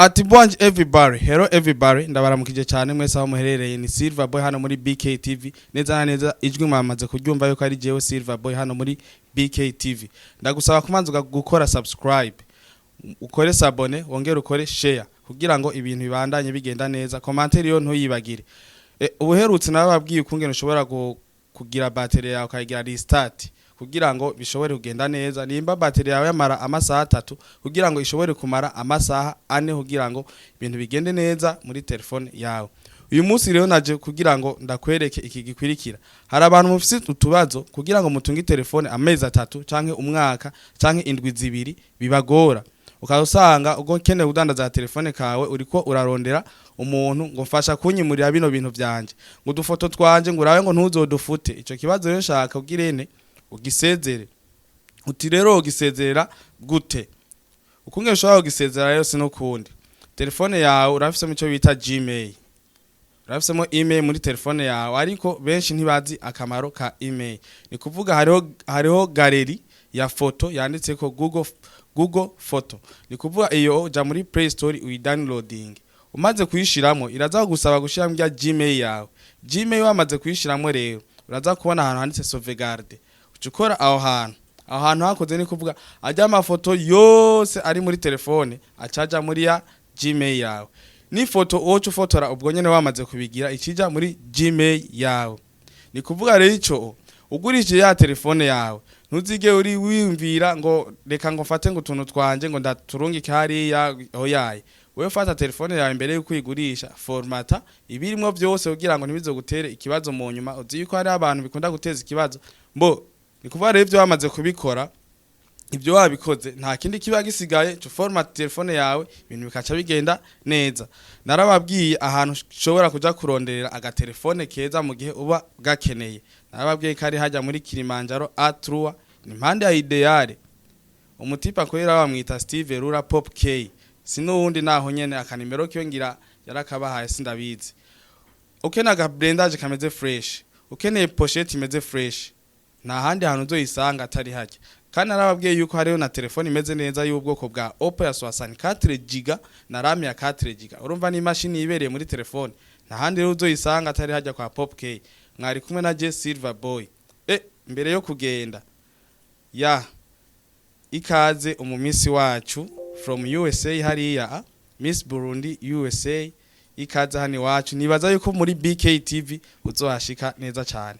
Ati bonje everybody, hello everybody, ndabaramukije cyane mwese aho muherereye. Ni Silver Boy hano muri BK TV. Neza na neza ijwi mwamaze kuryumva yuko ari jewe Silver Boy hano muri BK TV. Ndagusaba kumanza gukora subscribe, ukore s'abonner, wongere ukore share kugira ngo ibintu bibandanye bigenda neza. Commentaire yo ntuyibagire. Ubuherutse nababwiye ukungene ushobora kugira batterie yawe ukayigira restart kugira ngo bishobore kugenda neza. Nimba batterie yawe yamara amasaha 3, kugira ngo ishobore kumara amasaha 4, kugira ngo ibintu bigende neza muri telefone yawe. Uyu munsi rero naje kugira ngo ndakwereke iki gikwirikira. Hari abantu mufise utubazo kugira ngo mutunge telefone amezi 3 canke umwaka canke indwi 2, bibagora. Ukaba usanga ubwo ukeneye kudandaza telefone kawe, uriko urarondera umuntu ngo mfasha kunyimurira bino bintu vyanje, ngo udufoto twanje, ngo urabe ngo ntuzodufute. Ico kibazo rero shaka ugirene ugisezere. Uti rero ugisezerera gute? Ukunge ushobora kugisezera rero sinukundi, telefone yawe urafisemo ico bita Gmail, urafisemo email muri telefone yawe, ariko benshi ntibazi akamaro ka email. Ni kuvuga hariho galerie ya foto yanditseko Google Photo. Ni kuvuga iyo uja muri Play Store uyidownloading, umaze kuyishiramo iraza gusaba gushiramo ya Gmail yawe. Gmail wamaze kuyishiramo rero, uraza kubona ahantu handitse sauvegarde, uca ukora aho hantu. Aho hantu hakoze, ni kuvuga ajya amafoto yose ari muri telefone acaja muri ya Gmail yawe, n'ifoto woca ufotora ubwo nyene wamaze kubigira ikija muri Gmail yawe. Ni kuvuga rero ico ugurishije ya telefone yawe, ntuzige uri wiyumvira ngo reka ngo mfate ngo utuntu twanje ngo ndaturungike hariya. Oyaye, wewe fata telefone yawe mbere yuko uyigurisha, formata ibirimwo byose kugira ngo ntibizogutere ikibazo mu nyuma. Uzi yuko hari abantu bikunda guteza ikibazo. Mbo ni kuvuga rero ibyo wamaze kubikora, ibyo wabikoze, nta kindi kiba gisigaye, cyo format telefone yawe, ibintu bikaca bigenda neza. Narababwiye ahantu ushobora kuja kuronderera agatelefone keza mu gihe uba gakeneye. Narababwiye ko ari hajya muri Kilimanjaro A3, ni impande ya Ideale. Umutipa akorera bamwita Steve Rura Pop K, sinuwundi naho nyene akanimero kiwe ngira yarakabahaye, sindabizi. Ukeneye aga blindage kameze fresh, ukeneye pochette imeze fresh, nta handi hantu uzoyisanga atari hajya. Kandi narababwiye yuko hariho na telefone imeze neza y'ubwoko bwa Oppo ya 64 GB na RAM ya 4 GB. Urumva ni imashini yibereye muri telefone, nta handi rero uzoyisanga atari hajya kwa Pop K. Mwari kumwe na J Silver Boy. Mbere yo kugenda, ya ikaze umumisi wacu from USA hariya, Miss Burundi USA, ikaze hano iwacu. Nibaza yuko muri BK TV uzohashika neza cyane.